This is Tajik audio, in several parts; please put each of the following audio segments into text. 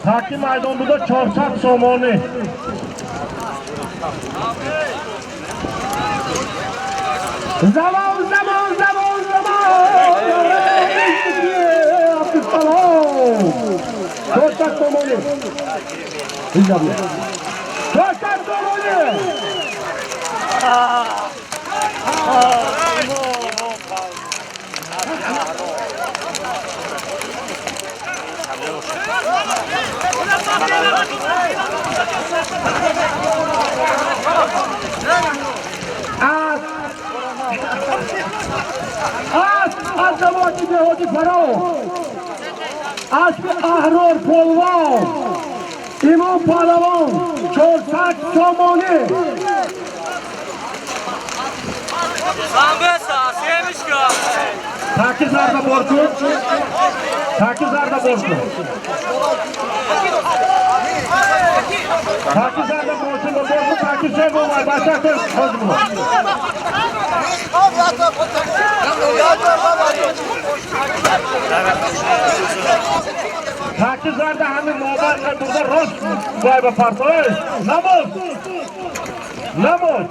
Таки майдон буда 400 сомонӣ. Замон, замон, замон, замон! Абдусалом! 400 сомонӣ. 400 сомонӣ! Аз ҷамоати деҳоти Фароҳ, аспи Аҳрор Полвон, Имом Паҳлавон, 400 сомонӣ. Таки зарда бор кун. Таки зарда бор кун. Таки зарда бор кун, бор кун, таки севум ай, бача кун, хоз бу. Таки зарда ҳамин мобар кар бурда рост вай ба партош. Намоз. Намоз.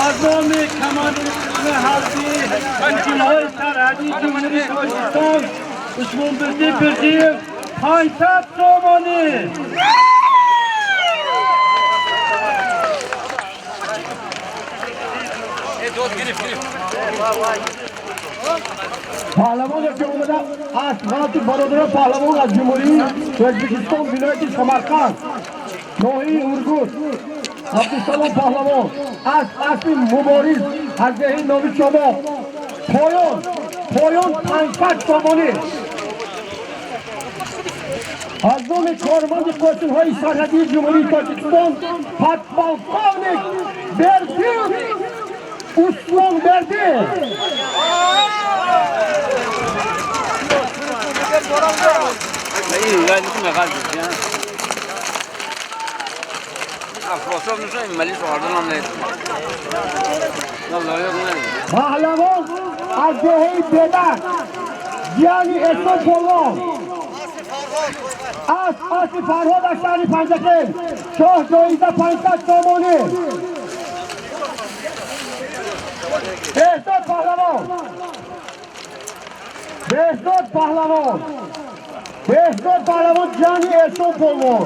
Аз номи командири қисми ҳарбии қӯшунҳои сарҳадии Ҷумҳурии Тоҷикистон Усмонбердӣ Бердиев 500 сомонӣ. Паҳлавоне ки омада аз ғалати бародарон паҳлавон аз Ҷумҳурии Ӯзбекистон, вилояти Самарқанд, ноҳияи Ургут, Абдусалом паҳлавон аз аспи Мубориз аз деҳаи Нови Чомоқ, поён, поён 500 сомонӣ. Аз номи корманди қӯшунҳои сарҳадии Ҷумҳурии Тоҷикистон подполковник Бердиев Усмонбердӣ. Паҳлавон аз деҳаи Бедак, ҷияни Эҳсон Полвон, аз аспи Фарҳод аз шаҳри Панҷакент, шоҳ ҷоиза 500 сомонӣ. Беҳзод паҳлавон, Беҳзод паҳлавон, Беҳзод паҳлавон, ҷияни Эҳсон Полвон.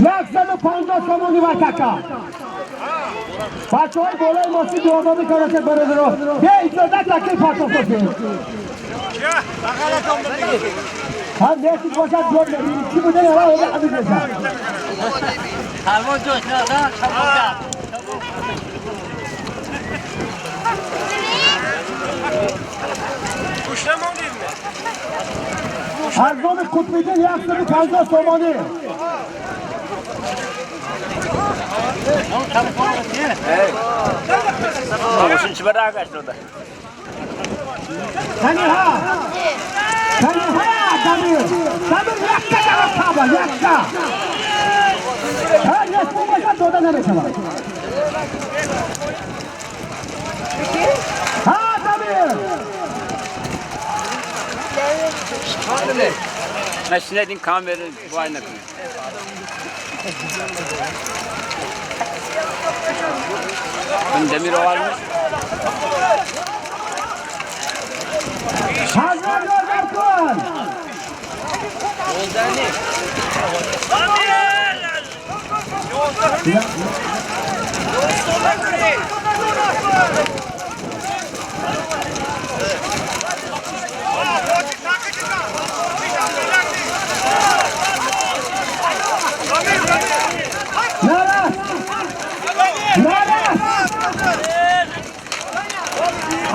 150 сомонӣ ватака. Бачаҳои болои мошин дуома мекунанд бародаро. Бе иҷозат такил партофтосед. Ҳам нестид бошад ҷой мебинӣ. Чӣ буда яра ода ҳамин мешад. Аз номи Қутбиддин 150 сомонӣ. Таниҳа! Таниҳа, Дамир! Дамир якка ҷавоб каба, якка! Ҳар несбу бошад дода намешавад. Ҳа, Дамир! Машинадин камера вай накунед. Демир овард. Ҳазор ёрдам кун! Нарас! Нарас!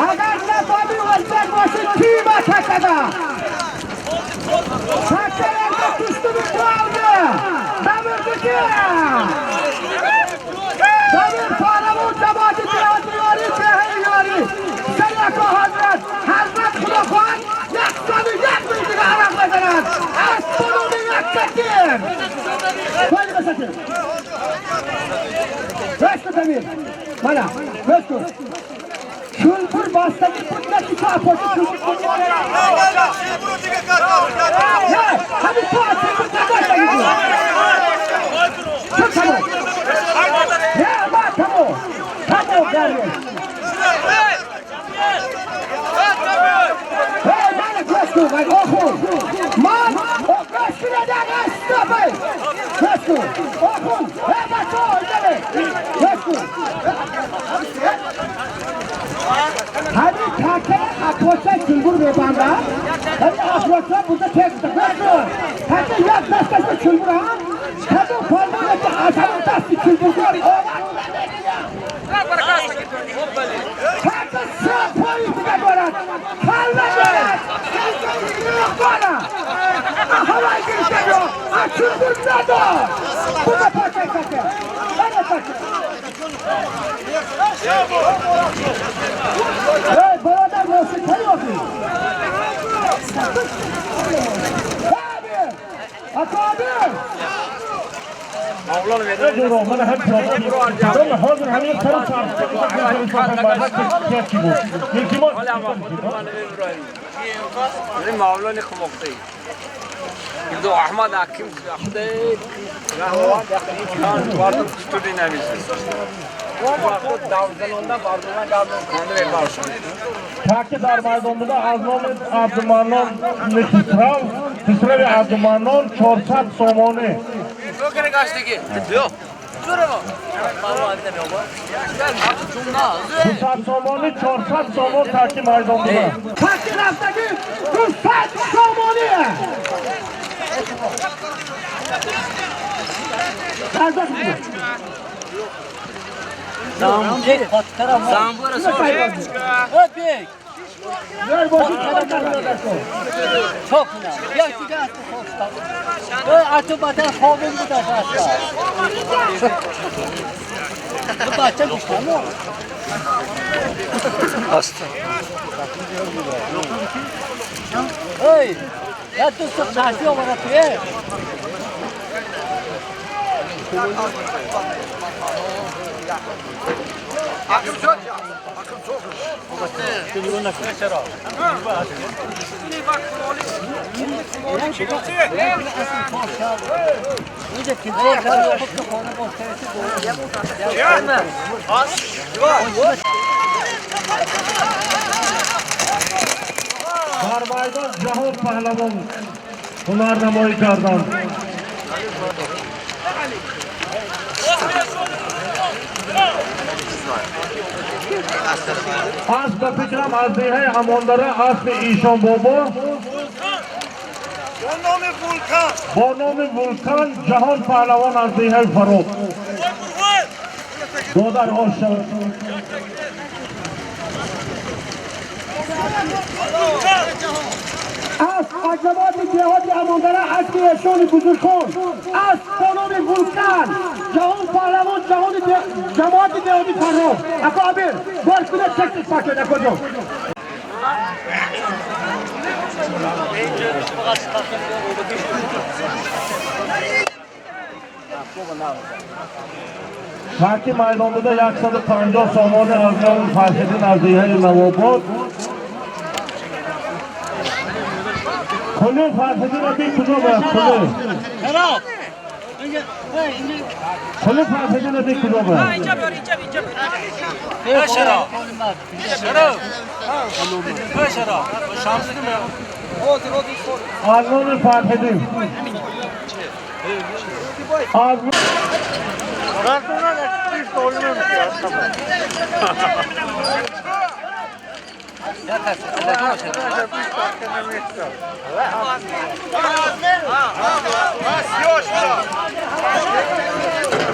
Агар нафаҳми ӯзбек бошӣ, кима такада? Такаларга туштуми qoldi! Дамир Дуки! Дамир паҳлавон ҷамоати мезанад. Аз болои як такбир. Хеле бисатир. Гӯш кун Дамир. Мана, гӯш кун. Чулбур бастагӣ буд на ки ту апочи чулбур Не, ҳамин ту аз чулбур набастагӣ буд. Чун тамом. Не, ма тамом. Тамом дарвеш. Эй, мана гӯш кун, вай охун. Ман гӯш кунед, стоп! Гӯш кун. Охун. Эй, бачаҳо, иҷаве. Гӯш кун. ҳамин такаи апоча чулбур мебандад. Ҳамин апоча буда тек гӯш кун. Така як дасташба чулбур ҳам, кадом палвоне ки аз ҳамон дасти чулбургор овард така се пои дига дорад, калла дорад, дорад. Ҳавай гирифта биё, аз чулбур надор. Буда пачаи така. Бада пача. Эй, бародар, мошин кай охи? Абир! Ако Абир! ҳозир ҳамин мавлони хумоқти. Ду Аҳмад Аким худэ раҳмат кан бардум кустури нависи. Вақт давзанонда бардума гардон конде баршон. Таки дар майдон буда аз номи Абдуманнон Хисрав, Хисрави Абдуманнон 400 сомонӣ. 200 сомонӣ, 400 сомон таки майдон буда. Таки рафтагӣ 200 сомонӣ. Çok ne? Ya diga atı badan хобим буда аста. Бача гуштамо. Аста. Эй, я ту сахти овара туе. Дар майдон Ҷаҳон Паҳлавон ҳунарнамоӣ карданд. Аз ба фикрам аз деҳаи Амондара аспи Ишон бобо бо номи Вулкан Ҷаҳон Паҳлавон аз деҳаи Фароб. Додар ош шавад. Аз аҷаботи деҳоти Амондара аспи Эшони бузургхон, асп бо номи Вулкан, Ҷаҳон Паҳлавон, ҷаҳони ҷамоати деҳоти Фаррох. Ако Абир, бор кунед чекс пакет, ако ҷон. Таки майдон буда 150 сомонӣ аз номи Фарҳиддин аз деҳаи Навобод. Кулли Фарҳиддин аби куҷо бояд? Кулли. Кулли Фарҳиддин аби куҷо бояд? Аз номи Фарҳиддин. Аз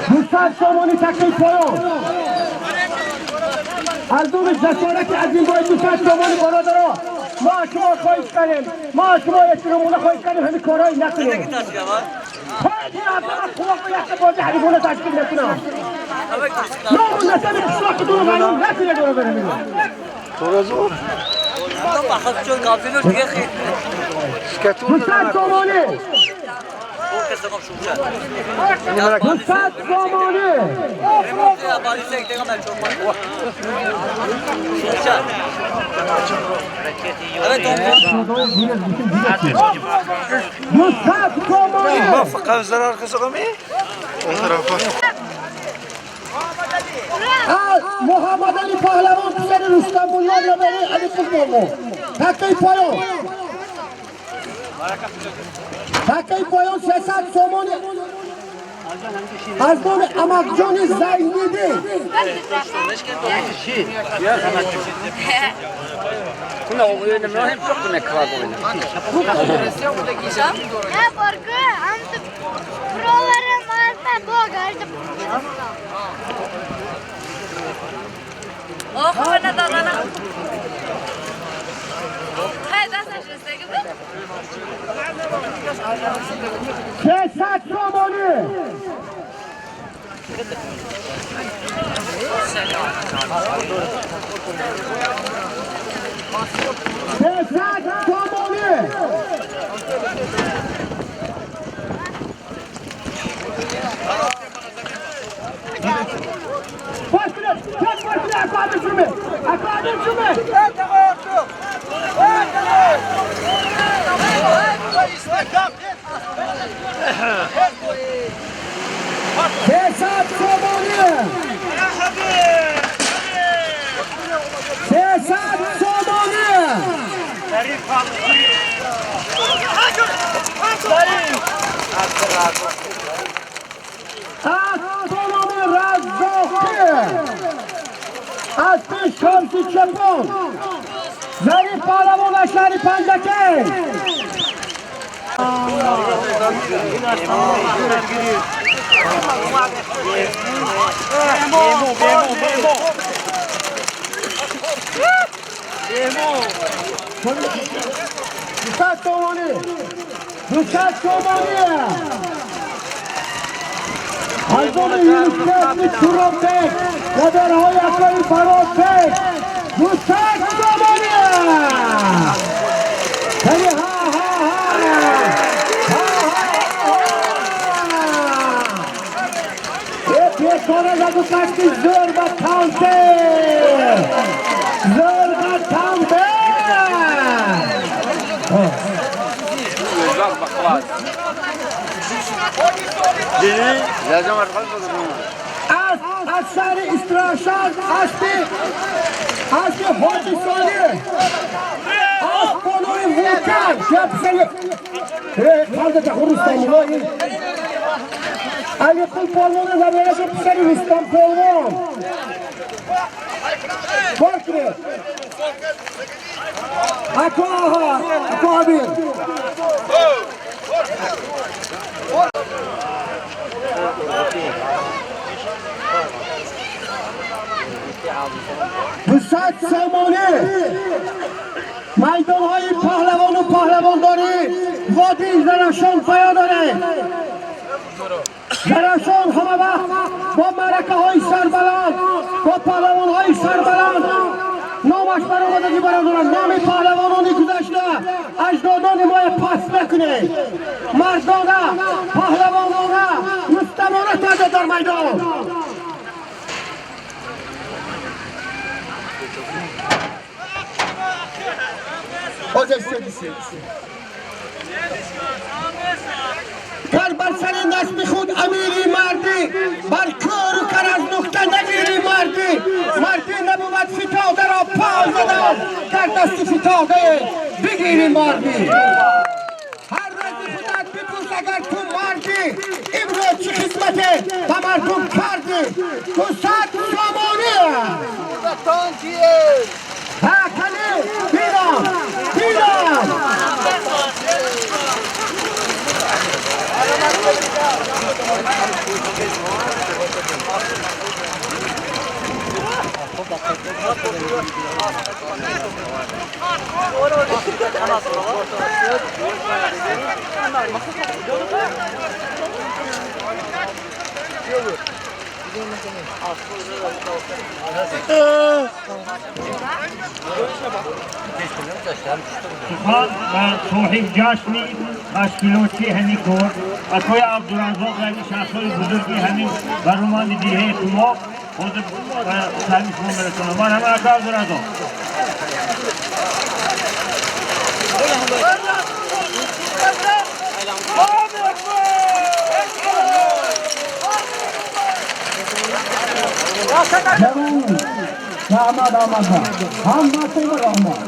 200 сомонӣ такаи поён. Аз думи ҷасорати азимбои 200 сомонӣ бародаро, мо аз шумо хоҳиш кардем, мо аз шумо эҳтиромона хоҳиш кардем, ҳамин корҳои накунем. Қуввақи ҳарифона ташкил мекунам. Ному насаби қишлоқи дуну вайрон накунед, бародарамино. 200 сомонӣ. 200 сомонӣ. 200 сомонӣ. Муҳаммад Али Паҳлавон писари Рустам Бунёд набераи Али Қулбоғо. Такаи поён. Такаи поён 300 сомонӣ аз номи Амакҷони Зайниддин. 300 сомонӣ. 300 сомонӣ. 300 сомонӣ. 300 сомонӣ. Аз номи Раззоқӣ аз пеш Шамси Чапон Зариф Паҳлавон аз шаҳри Панҷакент. 200 сомонӣ. 200 сомонӣ. Аз номи Юнусбек Туроббек набераҳои акои Фародбек 200 сомонӣ. Ҳа ҳа ҳа пешона заду кашти зӯр ба тамте. Зӯр ба тамте. Аз шаҳри Истирашар аспи Ҳоҷи Солиҳ аз болои вулкан Алиқул полвон набераи писари Рустам полвон. Кор кунед. Ако аҳа, ако Амир. 200 сомонӣ. Майдонҳои паҳлавону паҳлавондорӣ водии Зарафшон поён дорад. Зарафшон ҳама вақт бо маъракаҳои сарбаланд, бо паҳлавонҳои сарбаланд номаш баромадагӣ бародаранд. Номи паҳлавонони гузашта аҷдодони моя паст накунед. Мардона, паҳлавонона, рустамона таза дар майдон. Гар бар сари насби худ амири мардӣ, бар кӯру кар аз нуқта нагири мардӣ. Мардӣ набувад фитодаро пой задан, гар дасти фитодае бигири мардӣ. Ҳар рӯзи худат бипурс агар ту мардӣ, имрӯз чӣ хизмате ба мардум кардӣ. 200 сомонӣ. Ҳа калӣ бинам, бинам. Сухан ва соҳиб ҷашни ташкилотчи ҳамин кор акои Абдураззоқ, яъне шахсҳои бузурги ҳамин бароманди деҳаи Қумоқ ҳозир ба саҳми шумо мерасонам. Марҳамат, ака Абдураззоқ. Ҷавон, раҳмат, ҳамата ҳаматона раҳмат.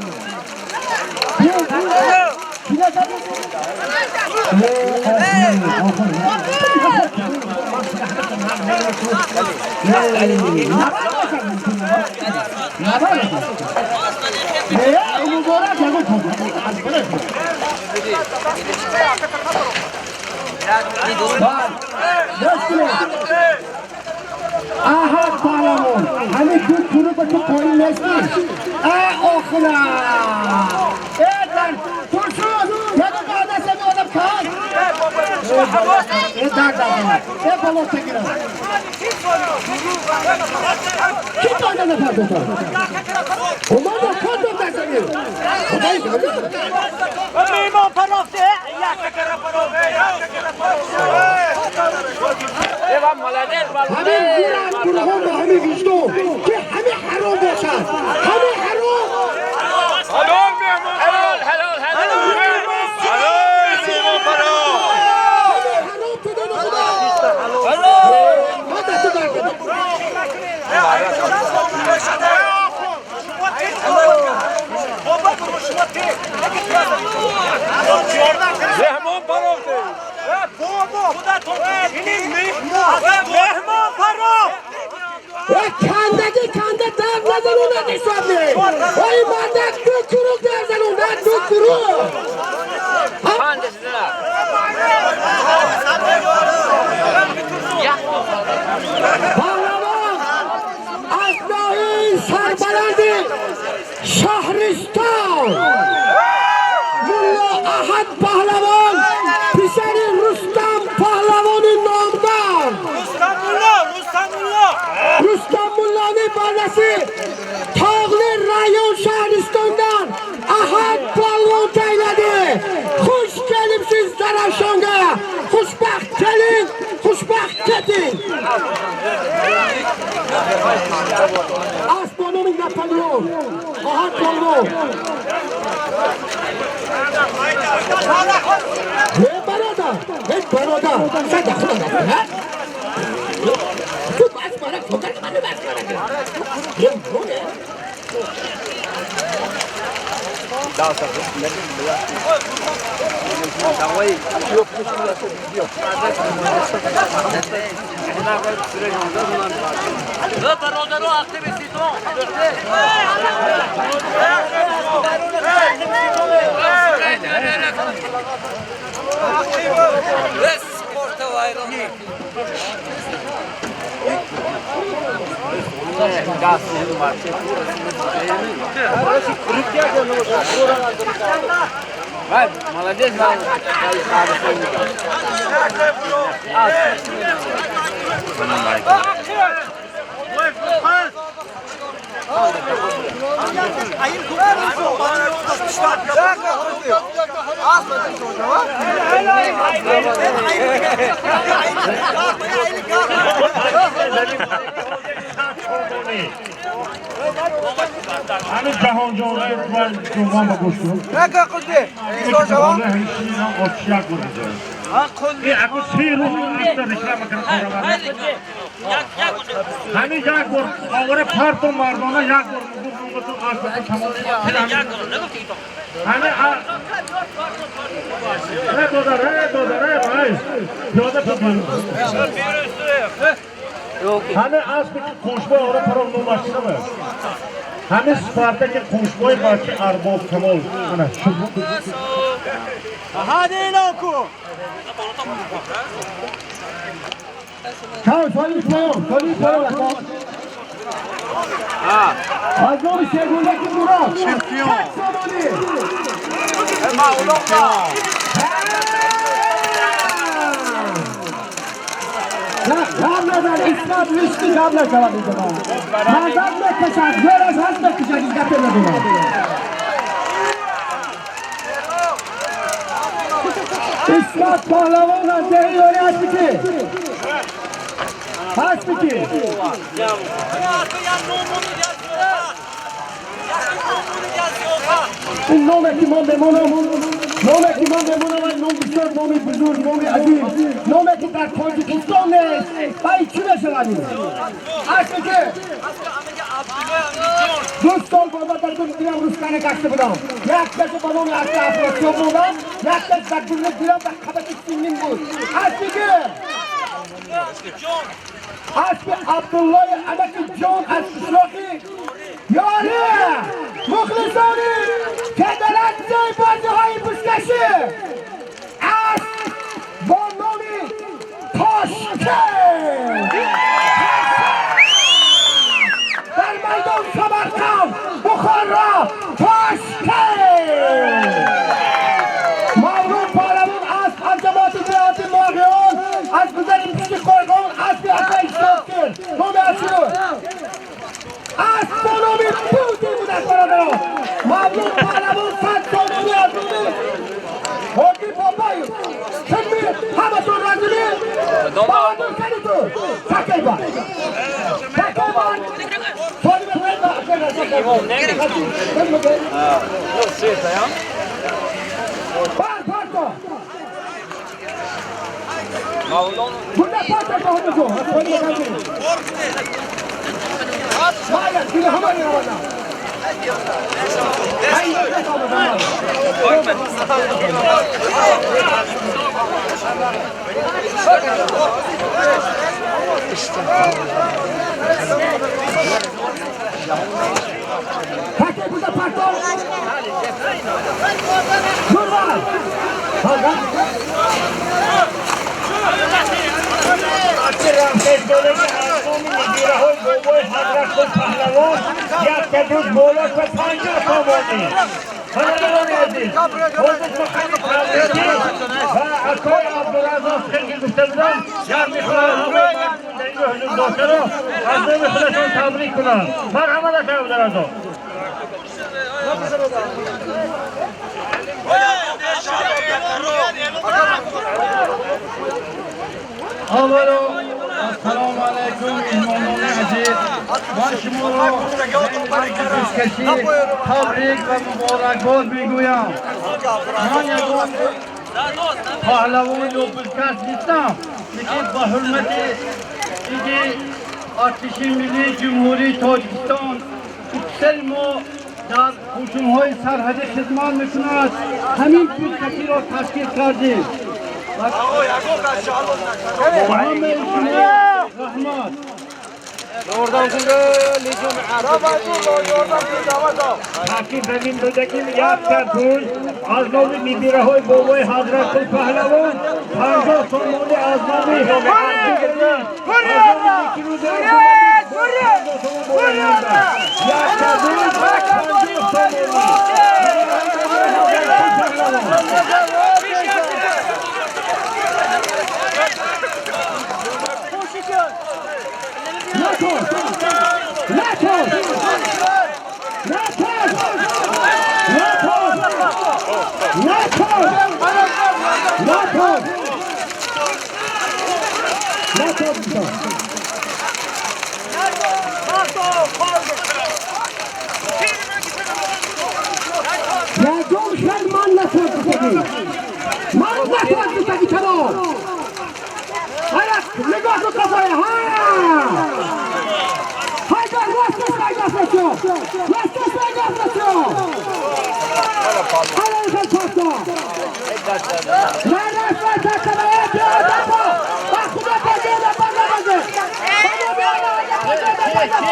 احد پهلوان همین دو کرو به تو پایین نیستی. اه آخلا اه در ترشون یه بعد از این آدم کن اه در در اه بالا تگیرم کی تا نفر دوتا اومد کن دو دست خدای میمان پرافته یک کره پرافته یک کره پرافته. همین گورم گروه با همین وجدان که همه حرام باشد، همه حرام. حلال مهمان، حلال حلال حلال حلال سیمان پرا. همه حرام تو دل خدا. ما دست در کنم. مهمان پرافته. مهمان پرا. کندگی کنده در نزن اون نشونه. ای مردک دو کروک در زن اون دو کروک. پهلوان از ناحیه سربلند شهرستان ملا احد پهلوان پسر رستم پهلوان نامدار Rustam Mullani bolasi Tog'li rayon Shahristondan Ahad polvon tayladi. Xush kelibsiz Zarafshonga. Xushbaxt keling, xushbaxt keting. Aspononing Napoleon, Ahad polvon. Ey barodar, ey barodar, sen de xudo ha? Молодец, ҳанӯз ҷаҳонҷон ҷумъа ба гӯш кун. Ҳамин як бор овора парту мардона як бор ҳамин аспи ки қӯшбой ора паро номаш чиба? Ҳамин Спартаки қӯшбой бачи Арбоб Камол. Ана шу. Ҳади эълон кун. Чао, соли поён, соли поён ака. Аз номи Сегундаки Мурод. Чемпион. Не, гап назан, исмат ришти гап нашавад инҷо. Мазад мекашад, зӯраш ҳаст мекашад, ҳеҷ гапе надорам. Исмат Паҳлавон аз деҳи Ёрӣ ҳасти ки? Ҳасти ки? Ин номе ки ман мемонам, номе ки ман мемонам, ном бисёр номи бузург, номи азиз, номе ки дар Тоҷикистон нест, ва ин чӣ мешавад ин? Ҳасти ки? 2 сол боз дар дилам рӯзкане гашта будам. Як касе ба номи Асли Афросиёб мондам, як кас дар дурни дилам дар қабати симин буд. Ҳасти ки? Аспи Абдуллои Адаки ҷон аз қишлоқи Ёрӣ, мухлисони федератсияи бозиҳои бузкашӣ, асп бо номи Тошкент дар майдон Самарқанд, Бухоро, Тошкент. Мавлуд Паҳлавон асп аз ҷамоати деҳоти Моғиён, аз гузари пушти Қорғон, аспи акаи Шокир, номи аспи асп бо номи Путин будааст, бародарон. Мавлуд Паҳлавон 100 сомонӣ аз номи Ҳоҷи Бобоев. Шудми ҳаматон розимӣ? Баҳодур кани ту? Такайба. Такайба. Бар, парто. Bunda parto Баҳодур ҷон. Майя, дили ҳама меовардам. Таке буда парто. Нурвал. Нигираҳои бобои Ҳазратқул Паҳлавон якта буд боло ва 50 сомонӣ. Бародарони азиз, ҳозир сухани табрикӣ ва акои Абдураззоқ хеле гуфта будам, як мехоҳам ҳамаи мардум дар инҷо ҳузур доштаро аз номи худашон табрик кунам. Марҳамат акои Абдураззоқ. Аввало ассалому алайкум, меҳмонони азиз. Ман шуморо бузкашӣ табрик ва муборакбод мегӯям. Ман ягон паҳлавон ё бузкаш нестам, лекин ба ҳурмати иди артиши миллии Ҷумҳурии Тоҷикистон, ки писари мо дар қӯшунҳои сарҳадӣ хидмат мекунад, ҳамин бузкаширо ташкил кардем. Раҳмат. Таъкид замин додагим якта пул аз номи мибираҳои бобои Ҳазратқул Паҳлавон 50 сомонӣ аз номи якта пул 50 сомонӣ. Накун! Накун! Накун! Накун! Накун! Накун! Накун! Ягон хел ман накун. Ман накун тамом. Аяқ нигоҳ кун қафоя. Ҳа! Хайда росташ нагоҳ Росташ нагоҳ Ҳала хел пасто. На раст на такама биё ба. Ба худо базе на базе базе. Базе биё на базе базе.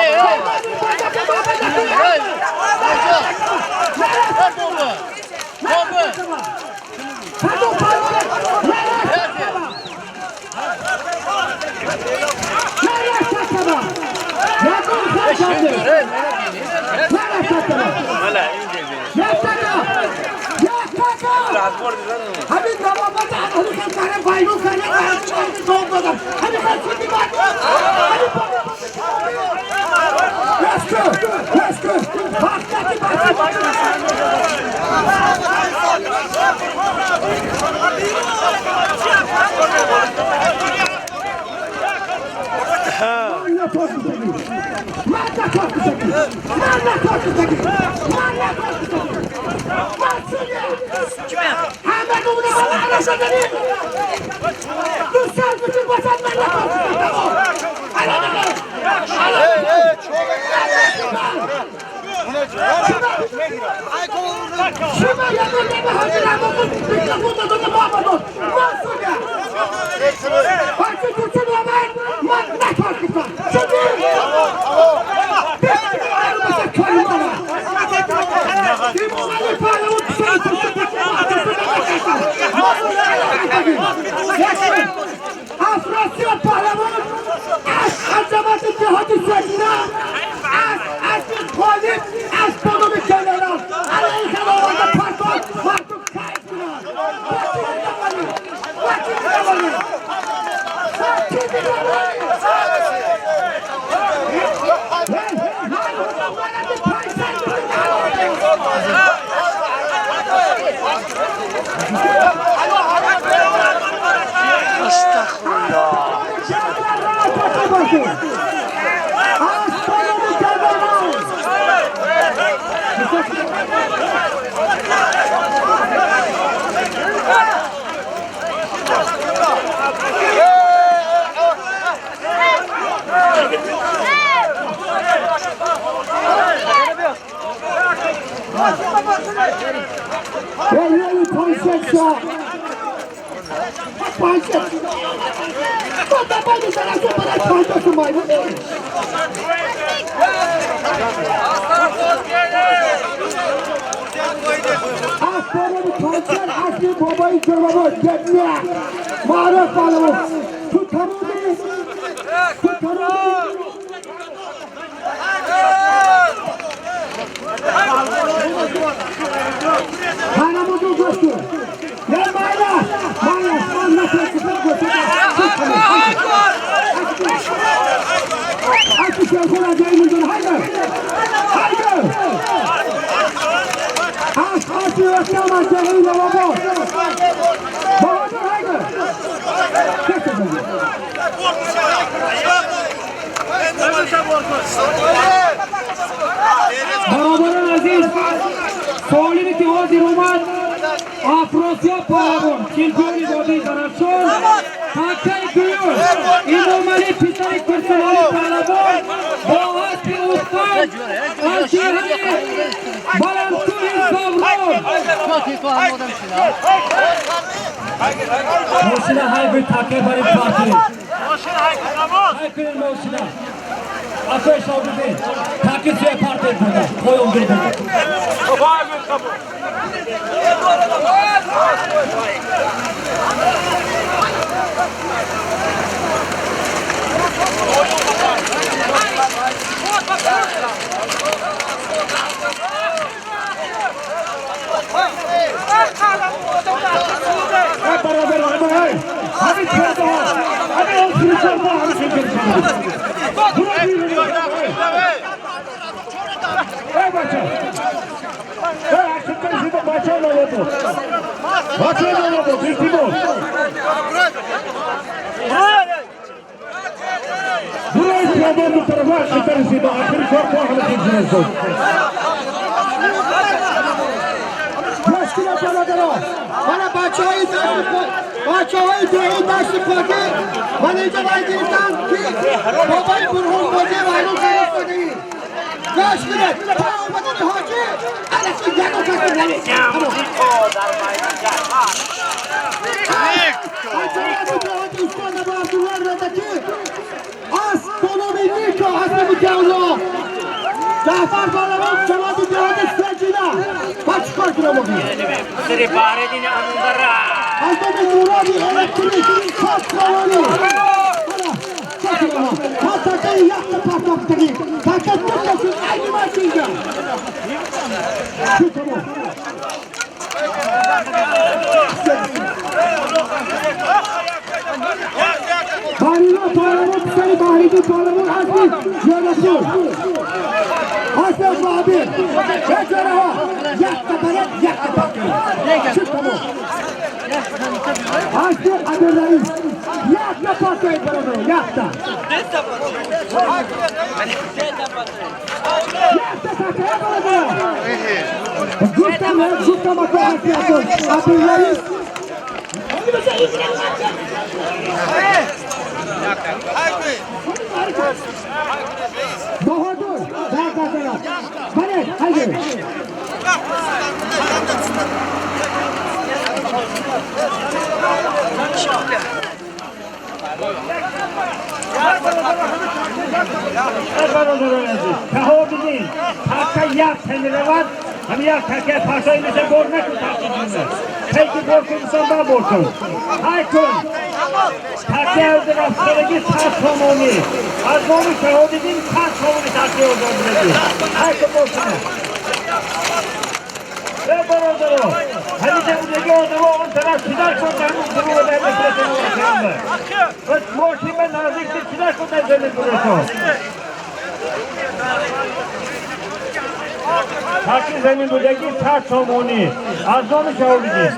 افراسیاب پهلوان از عظمت جهات سجینه از اسب غالب از بانوم کناران علیه خداوند پرتاب مردم کیف کنند. وکی می‌دوانی وکی می‌دوانی برادران عزیز، سالمی که حاضر اومد افراسیاب پهلوان چمپیونی وادی زرافشان، تکه دوم امام علی پسر کرسنالی پهلوان با اسب استاد از شهر بلندکوه زاوران. ماشینه های بی تکه برای پارتی های کنین ماشینه اکوی شاگردی تاکه سوی پارتی بوده خوی اون بوده. بچه‌های دهی دشت پاکی من اینجا باید گرفتم که بابای برهان بازی و هنوز گرفت ای گاش گرفت تا آمدن حاجی الکی یکو کسی نمیشه. از بانوی نیکا حسب متعالا جعفر پهلوان جواد جهاد سجینه با چیکار کنم از نام نورانی الکتریک کاسخوانی ما تکه یک پرتافتگی تکه دو کسی عینی ماشینجا شو تمام. بحرینا پهلوان پسر بحریدی پهلوان حسبی جانسور حسبی معابر اجاره ها یک تبرد یک تبرد شو تمام. حسبی عبدالرئیس یک نفر برادر یک تا Якта такая бародарон. Гуфтам, гуфтам, ака ҳасиятон. Абдулраис. Баҳодур, дар дастара. Бале, ҳайде. Шаҳобиддин, такка як тани равад, ҳами як такка партои меша бор накун такки. Ҳайки бор кун, ба бор кун. Ҳай кун. Такка рафтаги 100 сомонӣ. Аз номи Шаҳобиддин 100 сомонӣ такка озод будаги. Ҳай кун бор кун. Э бародаро, ҳамиҷа будаги одамо он тараф чидар кун, ҳамин гурӯҳ дар мешавад. Мошин ба наздик чидар кун дар замин гурӯҳ. Таки замин будаги 100 сомонӣ. Аз номи Шаҳобиддин.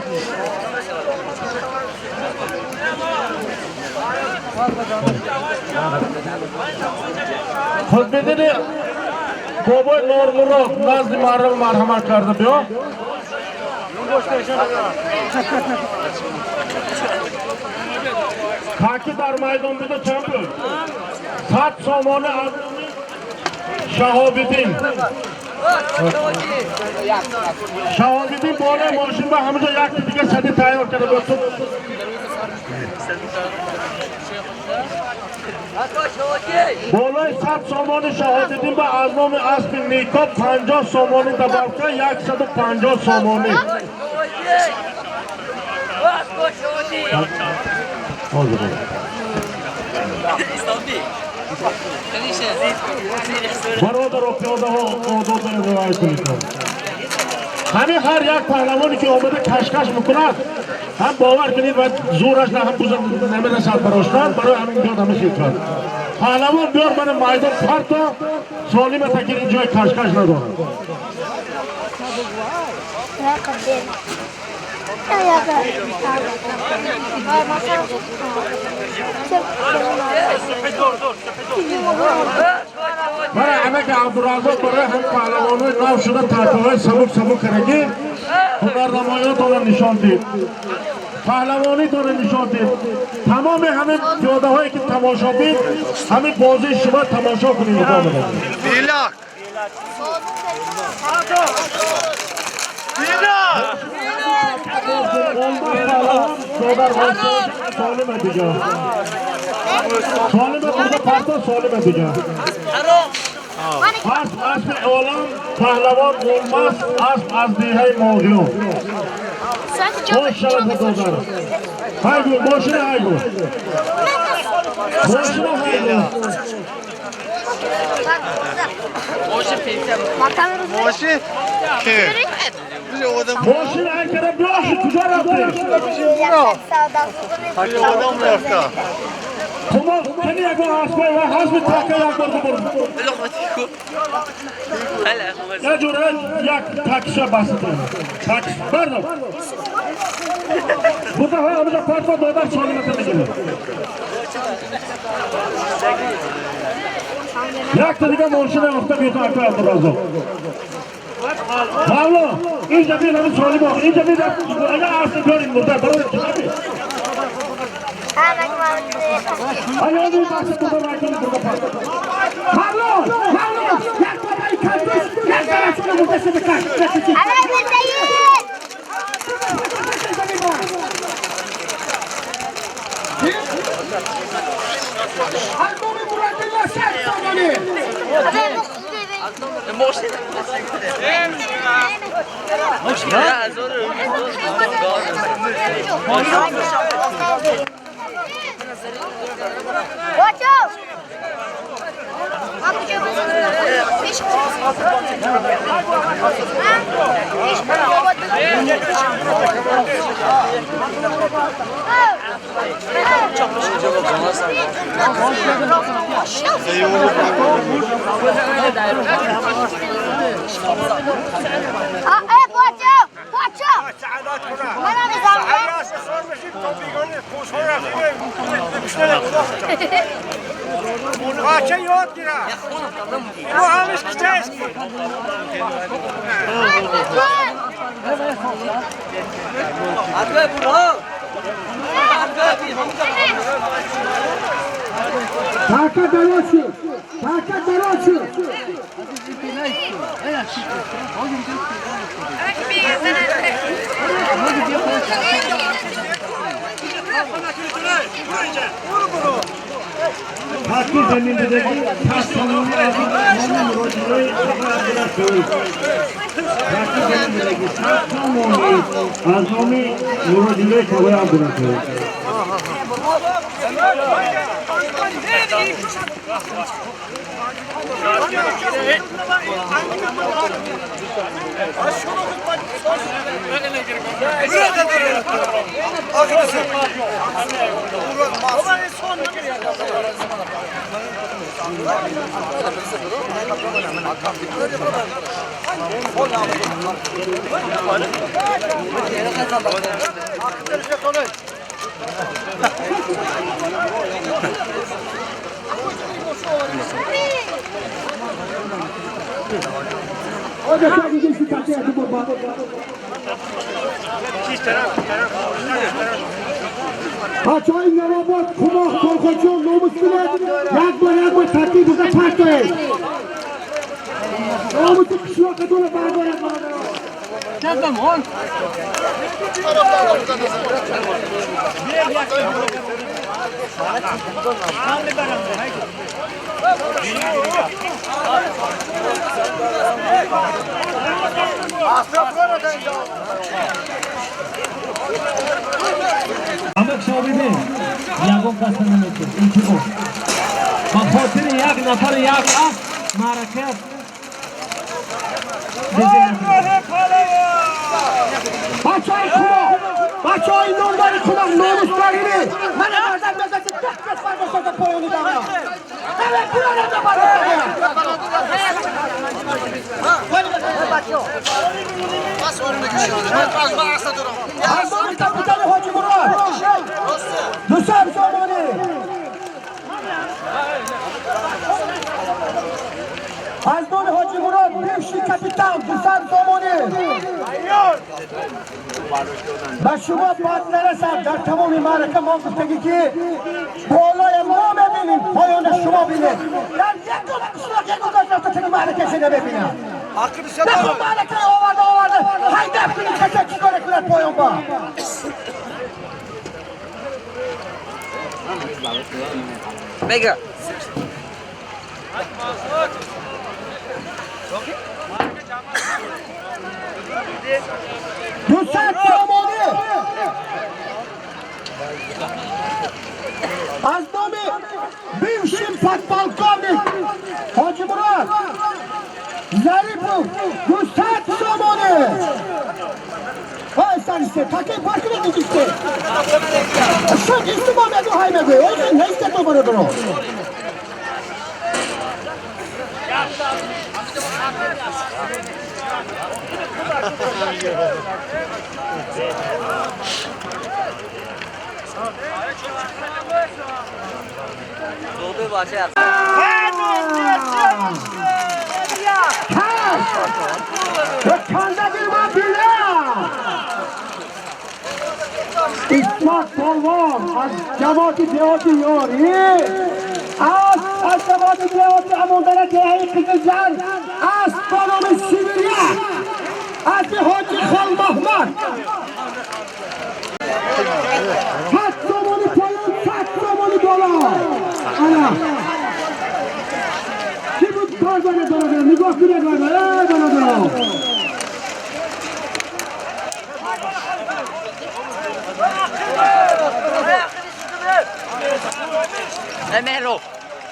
Худбидини бобои Нормурод назди мардум марҳамат карда биё. Таки дар майдон буда чанд буд? 100 сомонӣ аз Шаҳобиддин. Шаҳобиддин болои мошин ба ҳамаҷо якти дига сади тайёр карда буд. Болои 100 сомонӣ Шаҳобиддин ба аз номи аспи Нико 50 сомонӣ добавка 150 сомонӣ. Бародаро, пиёдаҳо одобро риоя кунед. Ҳамин ҳар як паҳлавоне ки омада кашкаш мекунад, ҳам бовар кунед ва зӯраш на ҳам бузург намерасад бароштан, барои ҳамин биёд ҳамин хел кард. Паҳлавон биёр мана майдон парто, солима такир ин ҷои кашкаш надорад. Мана амаки Абдураззоқ барои ҳам паҳлавонои нав шуда такоҳои сабук сабук кардаги ҳунарнамоётонро нишон дид, паҳлавонитонро нишон дид. Тамоми ҳамин пиёдаҳое ки тамошобин, ҳамин бозии шумо тамошо кунед. Билак! Солима дига. Солима бурда парто, солима дига. Асп аспи олам, паҳлавон Олмас, асп аз деҳаи Моғиён. Бош шарафа додар. Ҳайгу, мошина ҳайгу. Мошина ҳайгу. Мошин? Мошин ҳайкара биёши, куҷо рафтӣ? Шумо кани ягон аспай ва ҳазми така як бор бубур. Я ҷура як такша баста. Такс бардор. Буда ҳа амжа партва додар солимата мегирад. Якта дига мошина ёфта биётон акай Абдураззоқ. Мавло, инҷа бин ҳамин солимо, инҷа бин агар асп биёрин мурда барои чӣ? Мавло, Мавло, як бабаи калтуш, як зарашона мурда шуда каш. Аз номи Мурадилла 100 сомонӣ. بچه یاد گیرد ما همش کتست Taka daroçu! Taka daroçu! Таки замин бидагӣ 100 сомонӣ аз номи муроҷирои Абдурасул. Таки замин бидагӣ 100 сомонӣ аз номи муроҷирои Тағои Абдурасул. بچه های نواباد کماخ کلخوچون ناموس کنید یک بار یک بار ترتیب بزن پرتوید ناموس قشلاقتون رو بردارد. Амак шобиде ягон каса наметон илтимос ба хотири як нафар як асп маърака. بچه های کماخ بچه های نامدار کماخ ناموس دارینه من مردم نزد 10 کس برداشتم پایانی دارم همه پولانم از کپیتان حاجی مراد 200 سامانی از نام حاجی مراد бывший капитан 200 сомонӣ. Ба шумо бад нарасад дар тамоми маърака мо гуфтагӣ ки болои мо мебинем поёни шумо бинед дар ягон қишлоқ ягон кас рафта чунин маъракаше намебинад. Нахо маърака оварда оварда ҳайдаб кунед каса чӣ коре кунад поён ба. Mega. 200 сомонӣ аз номи бывший подполковник Ҳоҷи Мурод Зарипов 200 сомонӣ. Ой, сарисе, таки пар кунед иҷисте. Шуд истима мегӯ ҳай мегӯ. Ой, несте то бародаро. Dobe bache. Kanda bir bile. Ismat polvon аз ҷамоати деҳоти Ёрӣ аз ҷамоати деҳоти Амондара деҳаи Қизилҷар аз ба номи Сибиря аз ҳоҷи Холмаҳмад 100 сомони поён 100 сомони боло. Ана ки буд кор дорад бародар нигоҳ кунед бародар бародаро. Melo.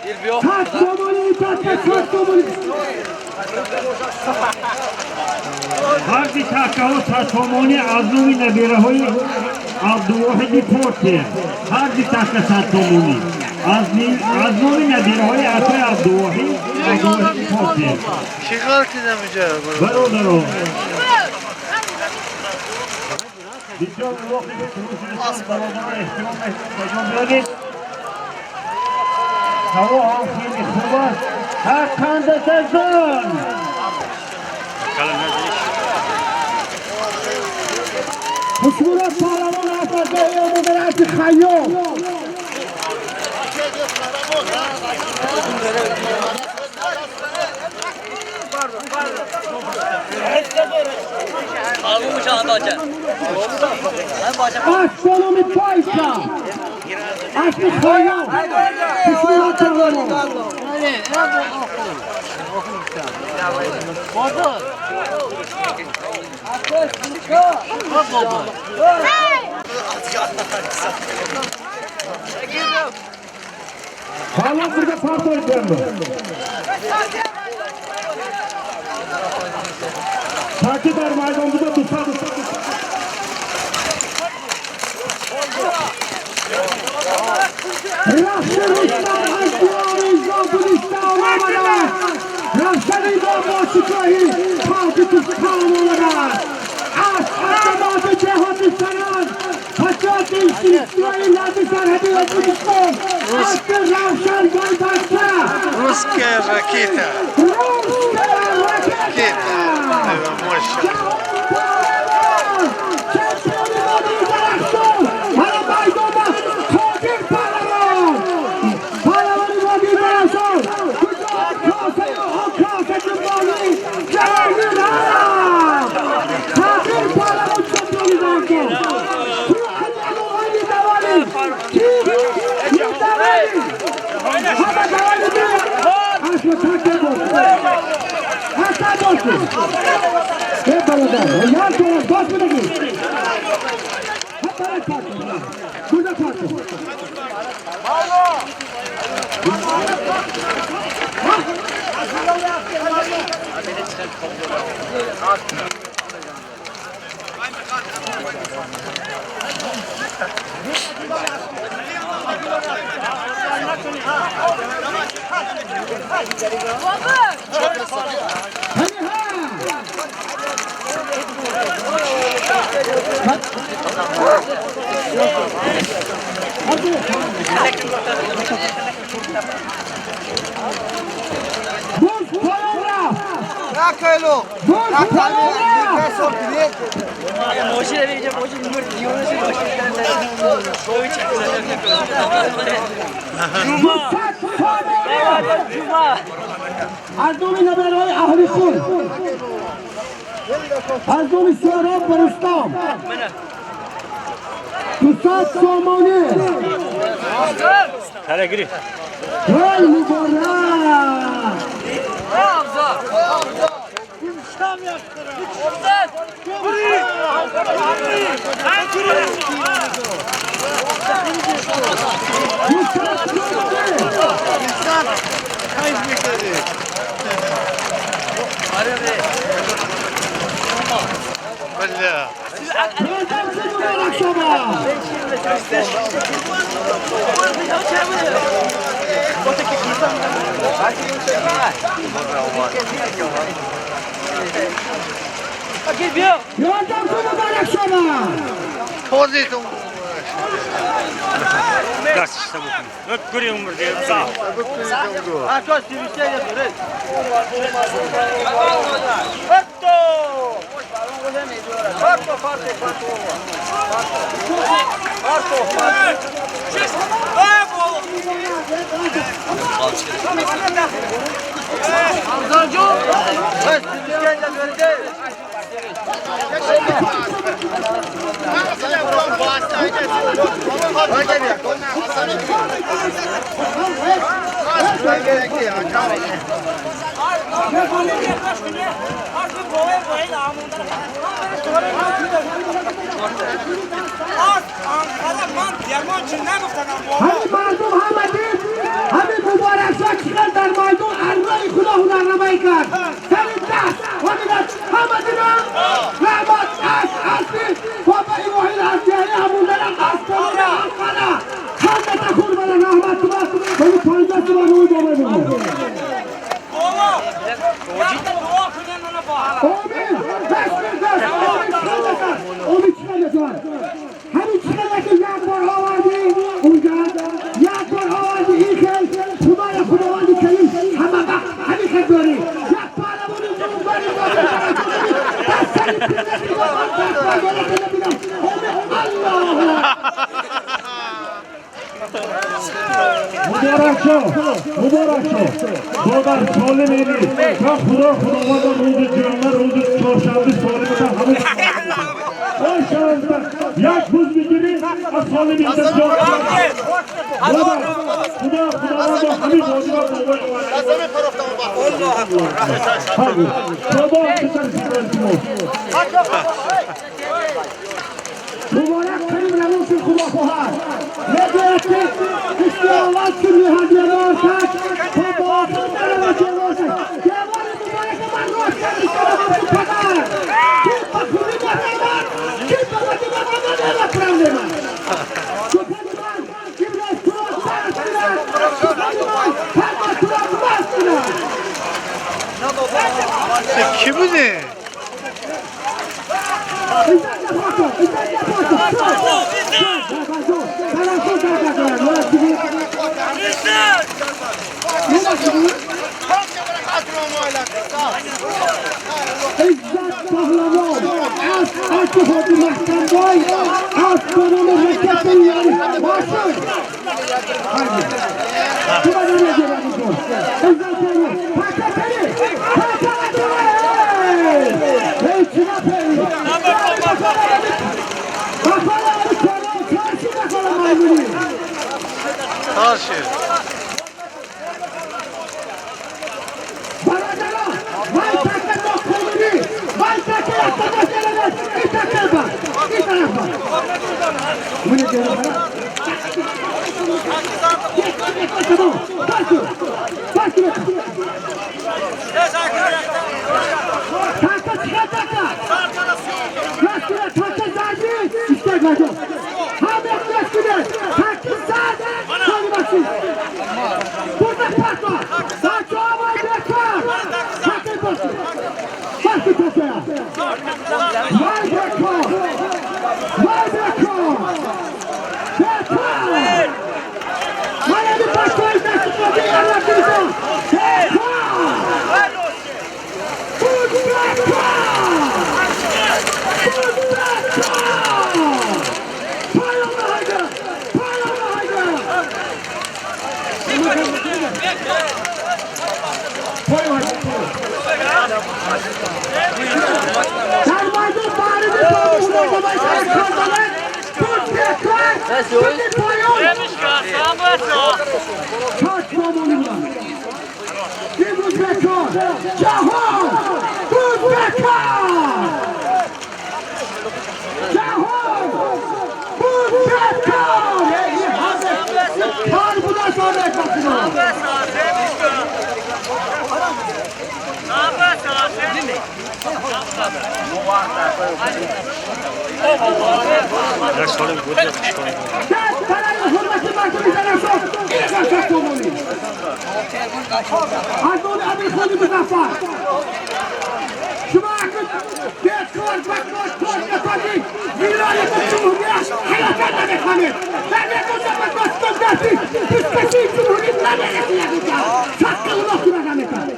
100 сомони така 100 сомони. Ҳарди таккаҳо 100 сомонӣ аз номи набираҳои Абдувоҳиди Порте. Ҳарди такка 100 сомонӣ аз номи набираҳои акои Абдувоҳид Абдувоҳиди Порте. Чӣ ғалтидам инҷа? Бародаро. Бисёр улоқи бародарон эҳтиром ба ҷо биёред. Ҳаво ҳам хеле хуб аст. Ҳар қандасазон. Хушмурод паҳлавон аст аз ноҳияи Омодарати Хайём. Асп бо номи Пайка, аспи Хайём. Хушмурод паҳлавон. Паҳлавон бурда партоид берму. Таки дар майдон буда 200. Рахши Рустам аз диёри Зобулистон омадааст. Равшани бо бошукӯҳи Тоҷикистон омадааст. Аз хадамоти ҷаҳоти санад ҳаҷоти силсилаи лаби сарҳади Ӯзбекистон аспи Равшан Байбача. Русская ракета. Русская ракета. Мощь. Чемпиони водии Дарахшон. Ҳала майдонда Қодир паҳлавон. Паҳлавони водии Дарахшон. Куҷо косаю косаи ҷумбонӣ ҷаҳони рафт. Қодир паҳлавон чемпиони Дарахшон. Ту алиалуғайни давали. Ки медавали. Ҳама давали ми. Асла так набошад. Ҳаса бошед. Э бародар, як тараф даст бидагӣ. Ҳа тараф парту. Куҷо парту? Буз поён рафт. Буз поён рафт. 200 сомонӣ аз номи набераҳои аҳли худ, аз номи Суҳроб ва Рустам 200 сомонӣ. Ой муборак. Бля. Муборак шумо. Ёрдамчи муборак шумо. Позиту. Ҳамин мардум ҳама дид, ҳамин муборакшо чиқар дар майдон арвои худо ҳунарнамоӣ кард. Сари даст ҳама дидам. Раҳмат аз асли бобаи воҳид аз деҳаи ҳамондарам аз полои Анқара. Ҳама такур бара раҳмат туба вали 50 туба нӯи бобаи бобо. Омин. Даст бир даст. Омин чиқар даст. Омин чиқар даст. جان همین چقدر که یک بار آوردی اونجا یک بار آوردی این خیل خدای خداوند کریم همه وقت همین خیل داری یک پهلوان نوبری داری دستنی پیده که من دست برداره که نبینم الله مبارک شو مبارک شو دادر سالم ایلی و خدا خداوند روز جمعه روز چهارشنبه سالم تا همه یک روز میگیری از سالم اینجا جان خدا خداوند همین بازی را مبارک کریم روش خدا خواهد میگوید که کشتی آواز که میهن دیوار کرد تا با آفر نرود دیوار دیوار مبارک من راست کردی که پدر کی به خوبی مهرمان کی به بدی مهرمان نمی‌کنم من سخن من امروز تو را درس کند سخن من فردا تو را مست کند کی بوده؟ عزت پهلوان از اتحاد محکمبای از قانون رکت یعنی باشد تو باید نگه کن عزت پهلوان پاکه پری پاکه پری ای چینا پری برادران وای تکه ناکومنی وای تکه اقتدار این تکه با این طرف با تکه چقدر تکه تکه زدی اشتاق نکن همه اقتدار تکه زد خیلی باشی برده پاکا بچه ها باید بکار تکه باشی باشی تکه وای بکار وای بکار بکار من اگه بچه های دست بازی یارو کنیزم بکار بود بکار بود بکار پایان هایده پایان هایده در مایدون بارد پایان بود بکار بود پایان چاک مامانی بودن بود بکار جهان بود بکار جهان بود بکار کار بوده ساده دست برای حرمت مردم زنشون این قشق تومانی از اون امیر خانی مظفر شما اکنون بیکار بکار کار نکنید ویلایت جمهوری حیاتا نمیخوانید در یک زمان دستی پسکشی جمهوری نمیرسی یک چک الله نمیکنید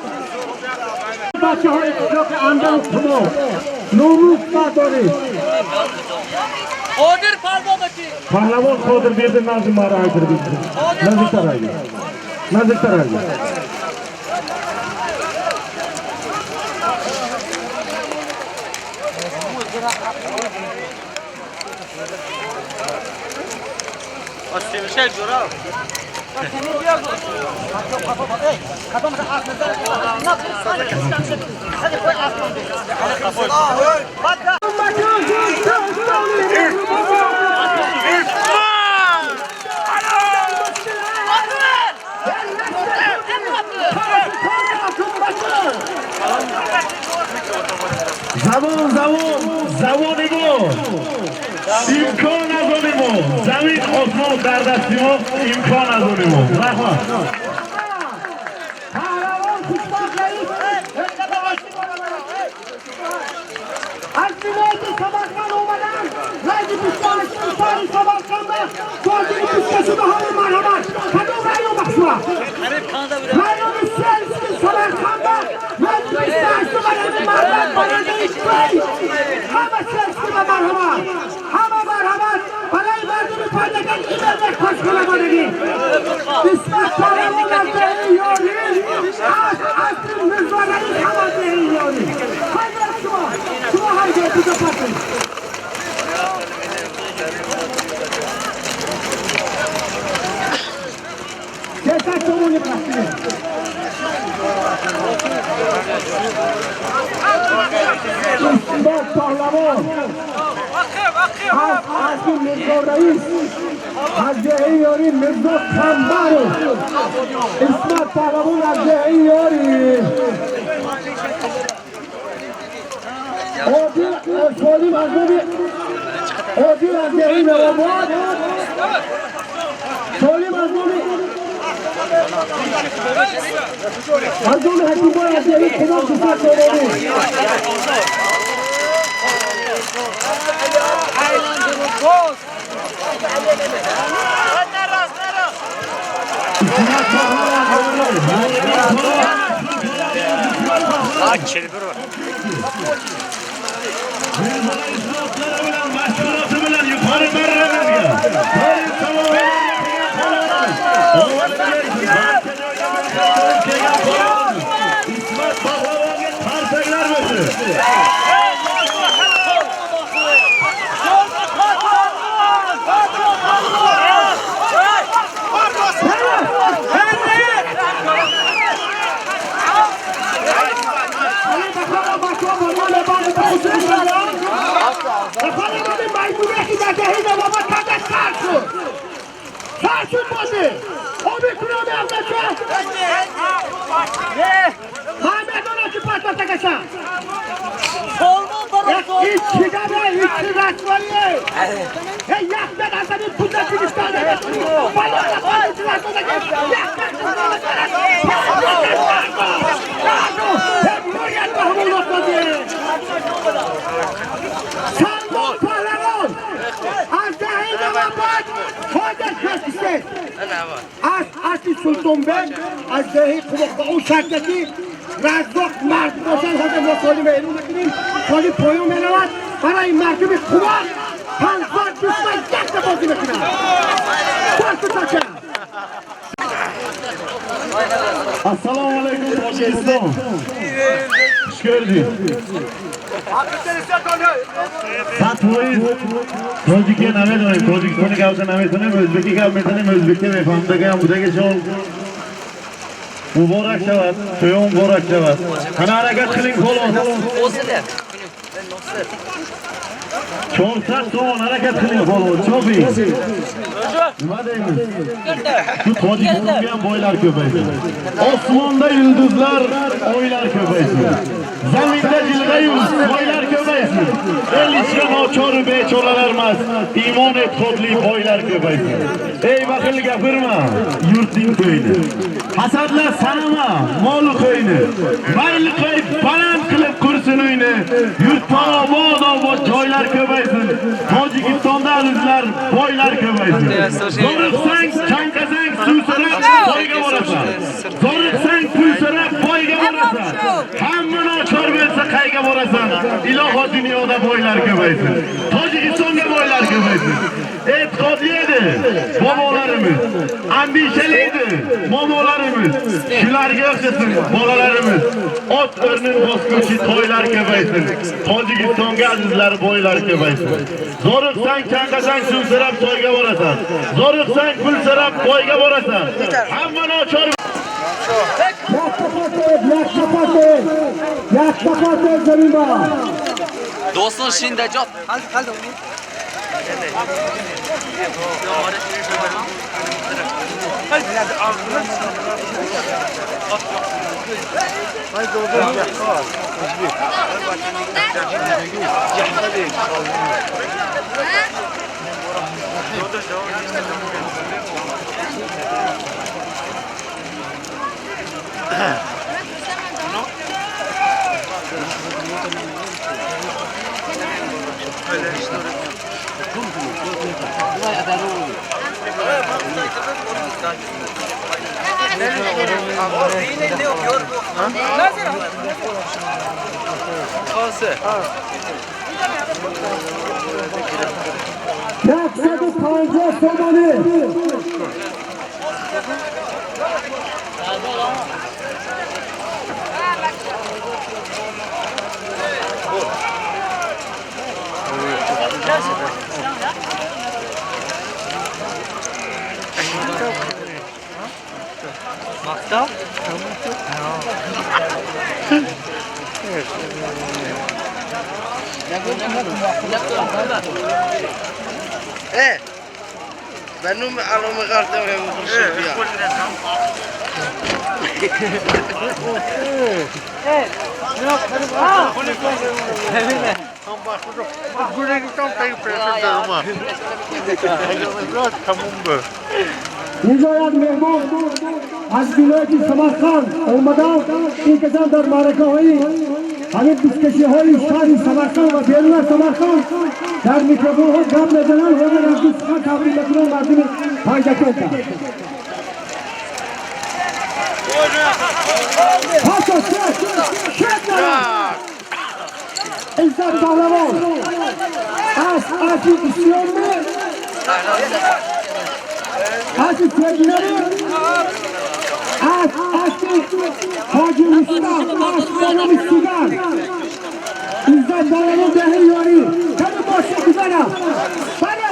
بچه های اخلاق اندر و تمام نوروز بردارید پهلوان قادر بیرده نزد ما را ایدر بیرده نزدیکتر ایدر نزدیکتر ایدر زبان زبان زبان ما امکان از آن ما زمین آسمان در دستی ما امکان از آن ما رحمت از ولایت سمرقند اومدن رنگ 28 شهر سمرقند فاضل 23 های مرحمت کدوم رأی رو بخشوه رأی سلسکی سمرقند رنگ 28 برای مردم برنده توی همه سلسکی و مرحمت همه مرحمت برای مردم پردگان این مردک خوشخلمانگی اسمت پهلوان از دهی یاری از اصل میرزا رئیس هم از دهی یاری های شما شما هر جای بوده پرتید سیصد تومانی پرتید اسمت پهلوان از اصل میرزا رئیس از دهی یاری میرزا قنبرو اسمت پهلوان از دهی یاری عادل سالم از نوی عادل از دهی نواباد سالم از نوی حکیم بای از دهی کمک 200 تومانی İsmet Pahlavonga qarsaklar bo'lsin. سلمان پهلوان از دهی نواباد حاضر از اصل سلطان بگ از دهی قمق با اون شرطی رزاق مرد باشد حاضر ما سالیم اعلام میکنیم سالی پایان میرود برای مردم قمق 521 بازی میکنند. Assalomu alaykum Tojikiston. Xush ko'rdik. 100% tojikka namedonем, Tojikistoni gapni namedonем, o'zbekka gap metanем, o'zbekka mefahmdaga ham budaga shol. Muborak shavad, to'y muborak shavad. Qani harakat qiling polvon. 400 so'm harakat qiling polvon, choping. Nima deymiz? Shu Tojikistonga ham boylar ko'paysin. Osmonda yulduzlar, oylar ko'paysin. Zaminda jilg'ayu boylar ko'paysin. El ichra nochor bechoralar emas, iymon e'tiqodli boylar ko'paysin. Ey baxil gapirma, yurtning to'yini. Hasadla sanama mol qo'yni. Mayli qo'y baland qilib qursin uyni. Yurtda obod obod joylar ko'paysin. Tojikistonda azizlar boylar ko'paysin. Zo'riqsang, chanqasang, suv so'rab boyga borasan. Zo'riqsang, pul so'rab boyga borasan. Hamma nochor bo'lsa qayga borasan? Iloho dunyoda boylar ko'paysin. Tojikistonga boylar ko'paysin. E'tiqodli edi bobolarimiz, andishali edi momolarimiz. Shularga o'xshasin bolalarimiz. Ot o'rnini bosguvchi toylar ko'paysin. Tojikistonga azizlar boylar ko'paysin. Zo'riqsang, chanqasang, suv so'rab toyga borasan. Zo'riqsang, pul so'rab boyga borasan. Hamma nochor. Do'stlar shindajot. 150 сомонӣ. اینجا یک مهمان از ولایت سمرقند آمدن. این کسان در معرکه های همین بسکشی های شهر سمرقند و بیرون از سمرقند در میکروفون ها گپ میزنن. همه از دوستان تبریک میکنن مردم پنجکند. عزت پهلوان از اصل بسیار اصل ترگینری از اصل حاجی رستم از خانم سوگن عزت پهلوان دهی یاری همه باشه بزنم. بله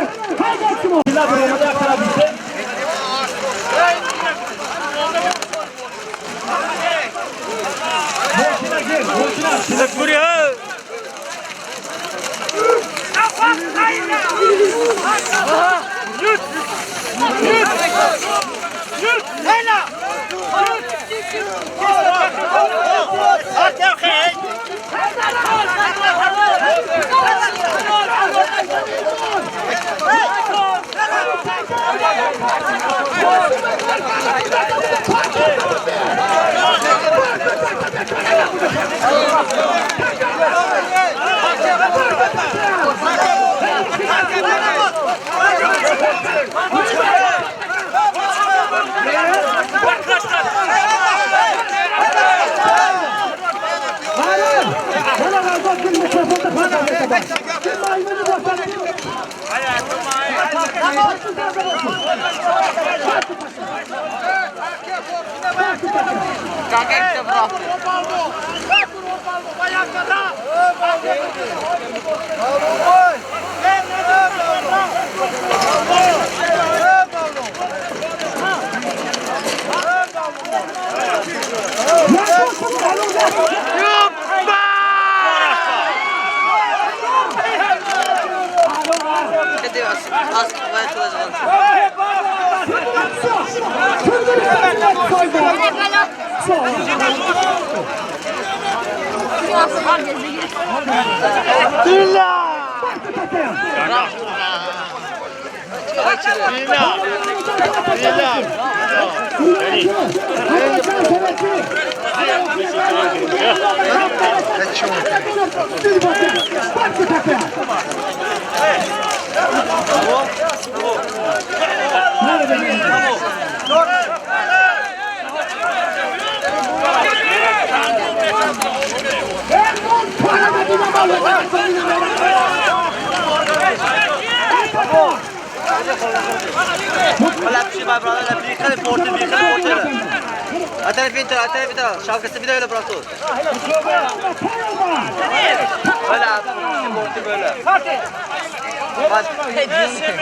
هیجان شما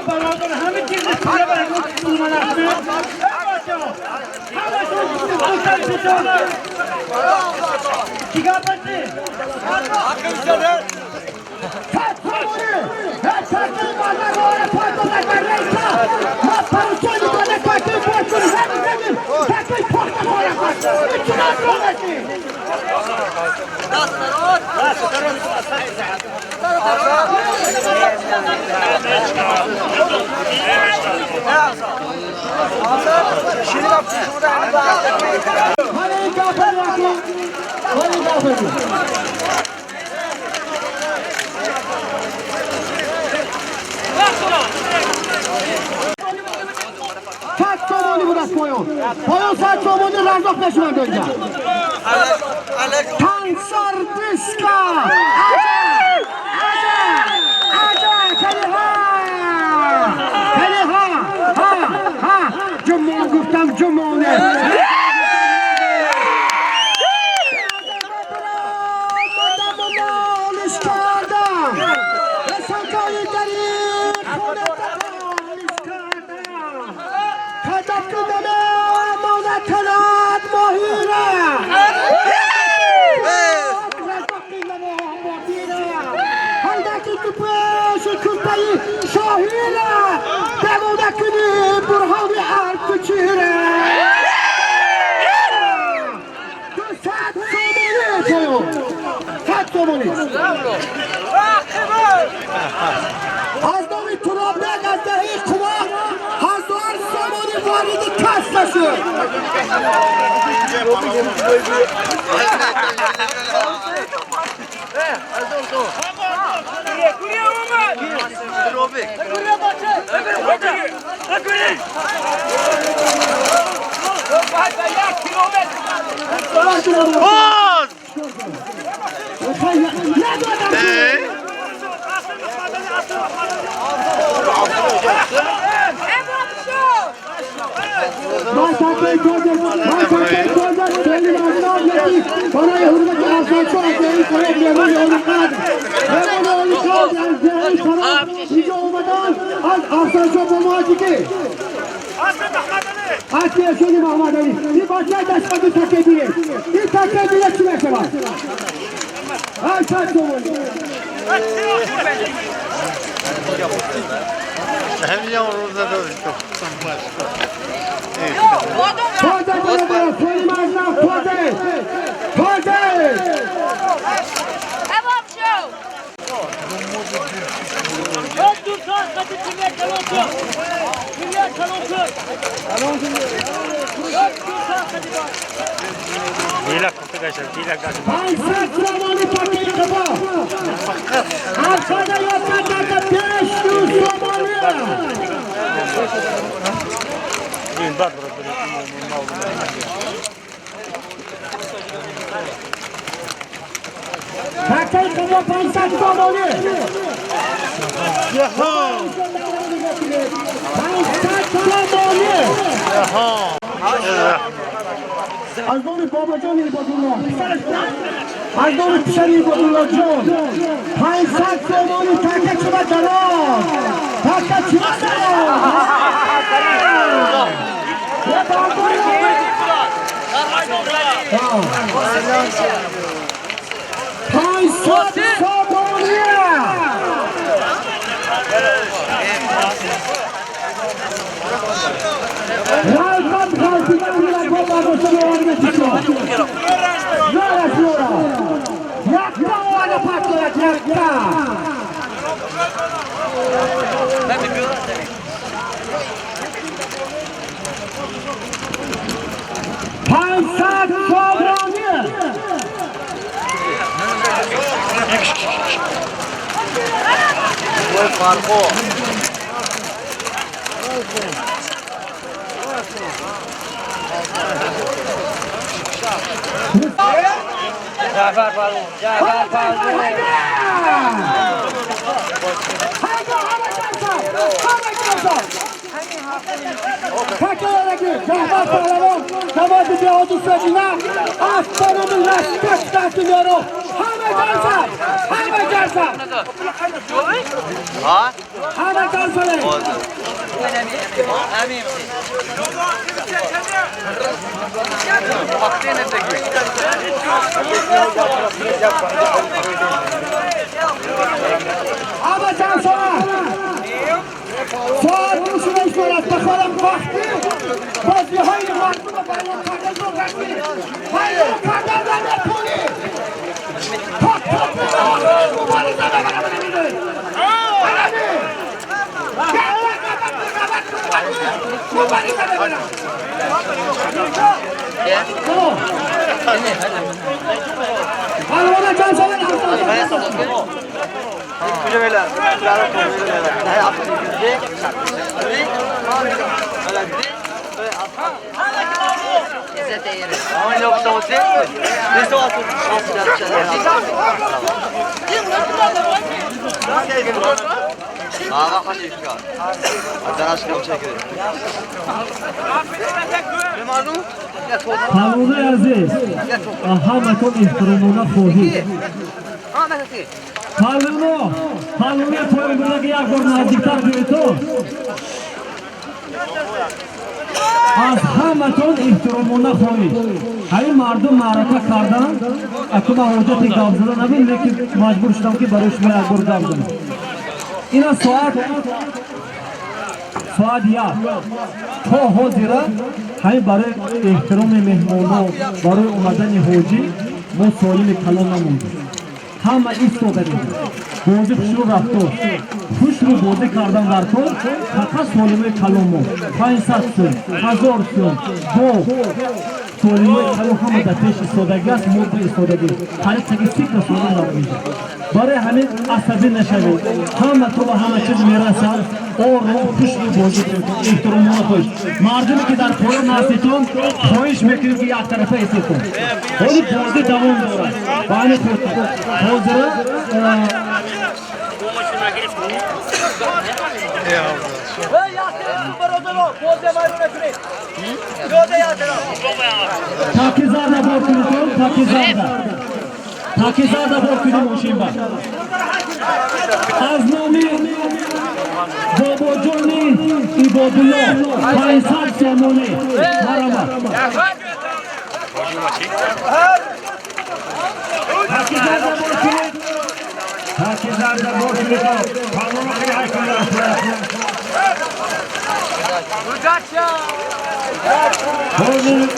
برادر همه چیز پوله برای پول من چیکار بچه؟ پایان ساعت سامانی رزاق نشونم دنیا تنسر دیسکا عجا عجا عجا کلی ها کلی ها ها ها جمعه گفتم جمعه از نام ترابک از دهه قوا 1000 سامانی وارد کس شد. برای حرمت افغانستان از طرف مهمان عالیقدر مهمان عالیقدر از دهه طرف اینجا اومدن از افغانستان با ما دیگه از ارشاد محمد علی این بچه دست بده تکه بیره این تکه بیره چی میشود؟ از نام بابا جان عبادالله از نام پسر عبادالله جان 500 سامانی تکه چمه دلال تکه چمه دلال 500 سامانی Такелаги, Ҷаҳбар паҳлавон, замоди деҳоти Содина, асп ба номи Лашкар дасти меёро. Ҳама ҷалса, ҳама ҷалса. Ҳама ҷалса. Ҳама ҷалса. ساعت روشون ایستاد بخوادم وقتی بازی های مردم رو بیان کردن رو رسید بیان کردن رو نتونی تا تا مبارزه ببرم نمیدونی برمی مبارزه ببرم پهلوان جان سالن پهلوان عزیز ҳаматон эҳтиромона хоҳед. Паҳлавоно, паҳлавони пои будаги як бор наздиктар биёед. Аз ҳаматон эҳтиромона хоҳед. Ҳамин мардум маърака карданд, аку ман ҳоҷати гап зада набуд, лекин маҷбур шудам ки барои шумо як бор гап занам. Ина соат 1 то ҳозира ҳамин барои эҳтироми меҳмоно, барои омадани ҳоҷӣ мо солими калон намондем. Ҳама истода дидем. Бозӣ хушрӯ рафтор. Хушрӯ бозӣ кардан дар кор фақат солимои калон мо. 500 сум, 1000 сум, гов. Солимои калон ҳама дар пеш истодагӣ аст, мо ба истодагӣ. Қариб таги 30 та солим рафт. Барои ҳамин асабӣ нашавед. Ҳама то ба ҳама чиз мерасад. Ором хушрӯ бозӣ кунед. Эҳтиромона хоҳиш. Мардуме ки дар поён ҳаститон, хоҳиш мекунем ки яктарафа истедтон. Ҳоли бозӣ давом дорад. Ба ҳамин хотир ҳозира Такизарда бор кунед, такизарда. Такизарда бор кунед мошинба. Аз номи Бобоҷони Ибодулло 500 сомонӣ. Марҳамат. Такизарда бор кунед. Такизарда бор кунед. Паҳлавон хеле ҳайкал ҳозир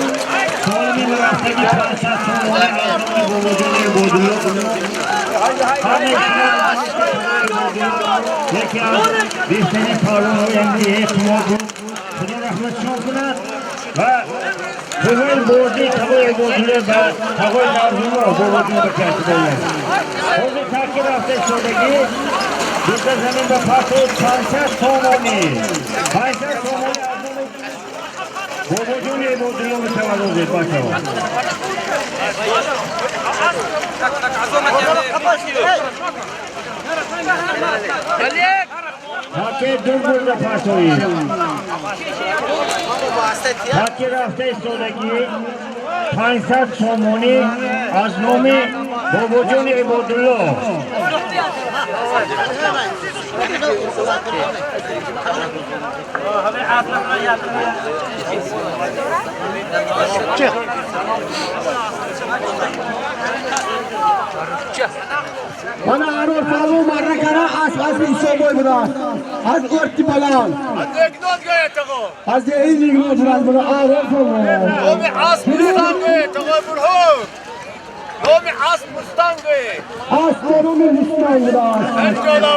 солими рафтаги 500 сомонӣ аз номи Бобоҷони Ибодулло. Яке аз беҳтарин паҳлавонҳои ҳамдиҳаи Қумор буд. Худо раҳматшон кунад ва тағои бозӣ тағои Ибодулло ба тағои Навзулло Бобоҷон ба касб дояд. Ҳозир таки рафта истодагӣ дута замин ба партои 500 сомонӣ. 500 сомонӣ аз номи Бобоҷони Ибодулло метаваллуд бачаҳо. Таки ду бурда партоид. Таки рафта истодагӣ 500 сомонӣ аз номи Бобоҷони Ибодулло. Мана арор паҳлавон марракара асп аспи Исобой будааст. Аз орти баланд. Аз деҳи Нигнод будааст. Мана арор паҳлавон. Номи асп Мустанг, тағои Бурҳон. Номи асп Мустанг. Асп бо номи Мустанг будааст.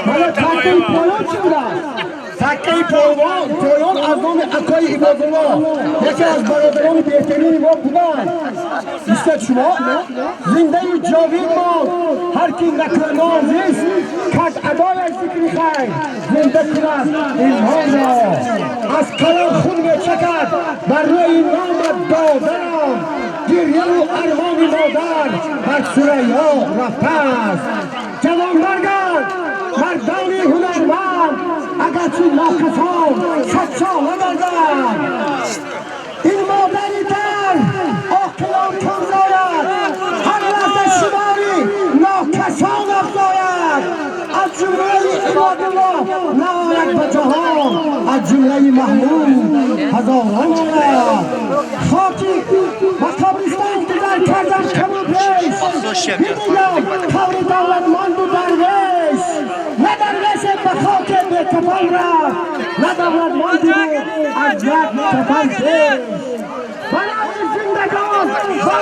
Мана таккаи поён чӣ будааст? Таккаи поён аз номи акои Ибодулло, яке аз бародарони беҳтарини мо буданд. Истед шумо зиндаи ҷовид монд. Ҳар ки накунон зист, кад адояш зикри хайр зинда кунад инҳонро. Аз қалам хун мечакад бар рӯи номат додарам. Гирьяву армони модар бар Сурайё рафтааст. Ҷавонмарганд мардони ҳунарманд, агар Ҳарчи нокасон садсола гардад. Ин модари дар оқилон кам зояд, ҳар лаҳза шумори нокасон афзояд. Аз ҷумлаи Ибодулло наояд ба ҷаҳон, аз ҷумлаи Маҳмуд ҳазорон ояд. Хоки ба қабристон гузар кардам каму беш, бидидам қабри давлатманду дарвеш. На дарвеше ба хоке бекафан рафт, на давлатманди буд аз як кафан пеш. Ба назди зиндагон ба